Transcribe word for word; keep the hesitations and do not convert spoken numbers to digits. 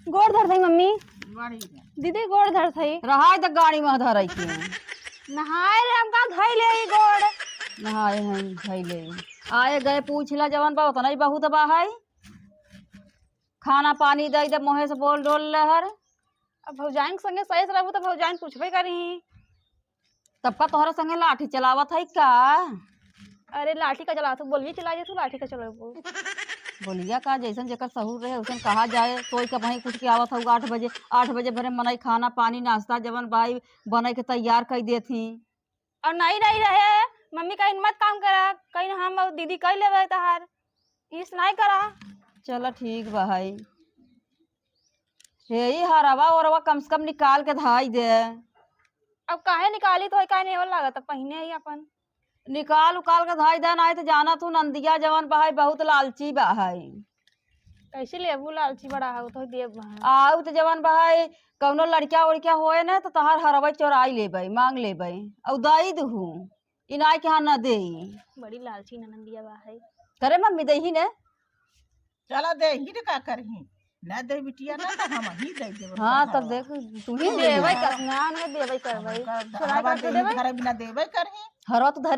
गोड़ धरत हई मम्मी। दीदी गोड़ धरत हई। रहाय त गाड़ी में धरई के। नहाए रे, हम का धई ले ई गोड़। नहाए हैं, धई ले। आए गए पूछ ला जवन बा, उतना ही बहुत बा है। खाना पानी दई दे, मोहे से बोल डोल ले हर। अब भौजाइन के संगे सही से रहबू त भौजाइन पूछबे करी। तब का तोहरे संगे लाठी चलावत है का? अरे लाठी का चलावत हो, बोलिए चला जे तू लाठी का चलावत हो। बोलिया का, जैसन जेकर सहूर रहे, वैसन कहा जाए। सोई का वहीं कुछ के आवत हो आठ बजे, आठ बजे भरे मनई खाना पानी नाश्ता जवन भाई बने के तैयार कर देत ही। और नहीं, नहीं रहे, मम्मी कहीं मत काम करा, कहीं हम और दीदी कह लेवे तहार, इस नहीं करा। चला ठीक बा भाई, हे ई हरवा ओरवा कम से कम निकाल के धाई दे। अब काहे निकाली तो है, काहे नहीं लागत, अब पहिने ही अपन। निकाल उकाल के धाई दे, नाहीं तो जाना तू नंदिया जवन बा है, बहुत लालची बा है। कैसे लेबू, लालची बड़ा हो तो देब बा है। आउ तो जवन बा है, कौनो लड़किया उड़किया होए ना तो तहार हरवा चोराई लेबे, मांग लेबे, और दाई दहू, इनाई के यहाँ न देई। बड़ी लालची ननंदिया बा है। करे मम्मी देही ने। चला देही रे, का करही, न दे बिटिया ना तो हम ही दे देब। हाँ, तब देख, तू ही देबे देबे। कर, ना, ना देबे करबे। चोराई करके देबे। घर बिना देबे करही। हरवा तो धर